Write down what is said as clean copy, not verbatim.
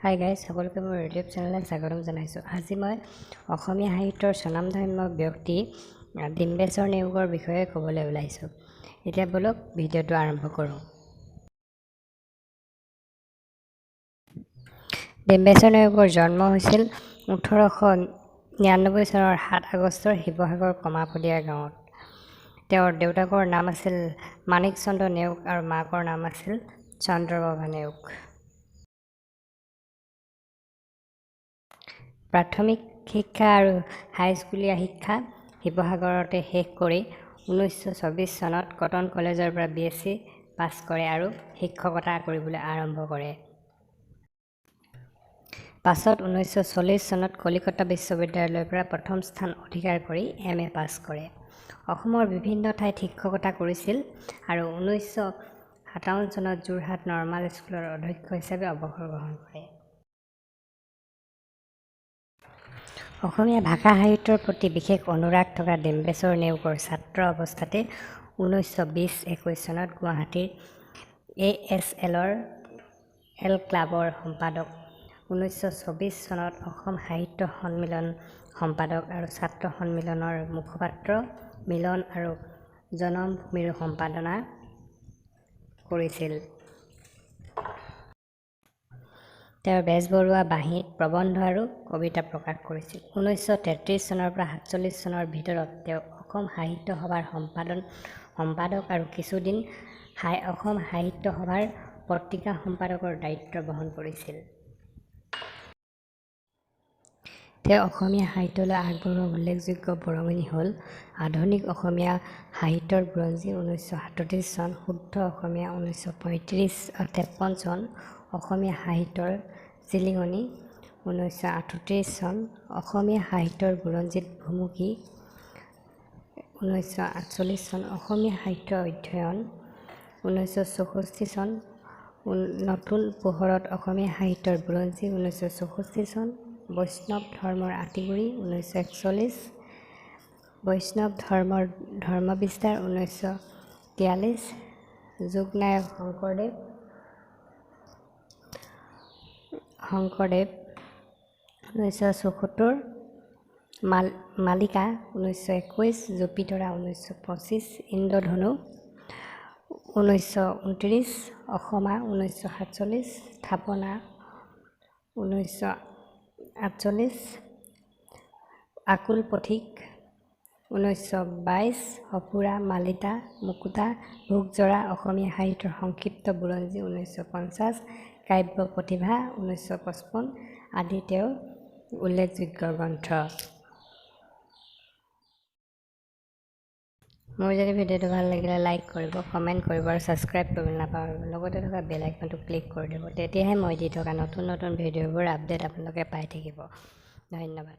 Hi guys, সকলোকে মোৰ YouTube চেনেলত স্বাগতম জনাইছোঁ। আজি মই অসমীয়া সাহিত্যৰ স্বনামধন্য ব্যক্তি ডিম্বেশ্বৰ নেওগৰ বিষয়ে ক'বলৈ ওলাইছোঁ। এতিয়া ব'লক ভিডিঅ'টো আৰম্ভ কৰোঁ। ডিম্বেশ্বৰ নেওগৰ জন্ম হৈছিল 1899 চনৰ 7 আগষ্টৰ শিৱসাগৰ কমাফলীয়া গাঁৱত। তেওঁৰ দেউতাকৰ নাম আছিল মাণিক চন্দ্ৰ নেওগ আৰু মাকৰ নাম আছিল চন্দ্ৰপ্ৰভা নেওগ। প্ৰাথমিক শিক্ষা আৰু হাইস্কুলীয়া শিক্ষা শিৱসাগৰতে শেষ কৰি 1924 চনত কটন কলেজৰ পৰা বি এছ চি পাছ কৰে আৰু শিক্ষকতা কৰিবলৈ আৰম্ভ কৰে। পাছত 1940 চনত কলিকতা বিশ্ববিদ্যালয়ৰ পৰা প্ৰথম স্থান অধিকাৰ কৰি এম এ পাছ কৰে। অসমৰ বিভিন্ন ঠাইত শিক্ষকতা কৰিছিল আৰু 1957 চনত যোৰহাট নৰ্মাল স্কুলৰ অধ্যক্ষ হিচাপে অৱসৰ গ্ৰহণ কৰে। অসমীয়া ভাষা সাহিত্যৰ প্ৰতি বিশেষ অনুৰাগ থকা ডিম্বেশ্বৰ নেওগৰ ছাত্ৰ অৱস্থাতে 1920-21 চনত গুৱাহাটীৰ এ এছ এল ক্লাবৰ সম্পাদক, 1924 চনত অসম সাহিত্য সন্মিলন সম্পাদক আৰু ছাত্ৰ সন্মিলনৰ মুখপাত্ৰ, মিলন আৰু জনমভূমিৰ সম্পাদনা কৰিছিল। তেওঁৰ বেজবৰুৱা বাঁহীত প্ৰবন্ধ আৰু কবিতা প্ৰকাশ কৰিছিল। 1933 চনৰ পৰা 47 চনৰ ভিতৰত তেওঁ অসম সাহিত্য সভাৰ সম্পাদক আৰু কিছুদিন অসম সাহিত্য সভাৰ পত্ৰিকা সম্পাদকৰ দায়িত্ব বহন কৰিছিল। তেওঁ অসমীয়া সাহিত্যলৈ আগবঢ়োৱা উল্লেখযোগ্য বৰঙণি হ'ল আধুনিক অসমীয়া সাহিত্যৰ বুৰঞ্জী 1937 চন, শুদ্ধ অসমীয়া 1953 চন, অসমীয়া সাহিত্যৰ জিলিঙনি 1938 চন, অসমীয়া সাহিত্যৰ বুৰঞ্জীত ভুমুকি 1948 চন, অসমীয়া সাহিত্য অধ্যয়ন 1964 চন, নতুন পোহৰত অসমীয়া সাহিত্যৰ বুৰঞ্জী 1964 চন, বৈষ্ণৱ ধৰ্মৰ আঁতিগুৰি 1941, বৈষ্ণৱ ধৰ্মৰ ধৰ্মবিস্তাৰ 1943, যুগনায়ক শংকৰদেৱ 1974, মালিকা 1921, জুপিতৰা 1925, ইন্দ্ৰধনু 1929, অসমা 1947, থাপনা 1948, আকুল পথিক 1922, সঁফুৰা, মালিতা, মুকুতা, ভোগজৰা, অসমীয়া সাহিত্যৰ সংক্ষিপ্ত বুৰঞ্জী 1950, কাব্য প্ৰতিভা 1955 আদি তেওঁৰ উল্লেখযোগ্য গ্ৰন্থ। মোৰ যদি ভিডিঅ'টো ভাল লাগিলে লাইক কৰিব, কমেণ্ট কৰিব আৰু ছাবস্ক্ৰাইব কৰিবলৈ নাপাহৰিব। লগতে থকা বেল আইকনটো ক্লিক কৰি দিব, তেতিয়াহে মই দি থকা নতুন নতুন ভিডিঅ'বোৰ আপডেট আপোনালোকে পাই থাকিব। ধন্যবাদ।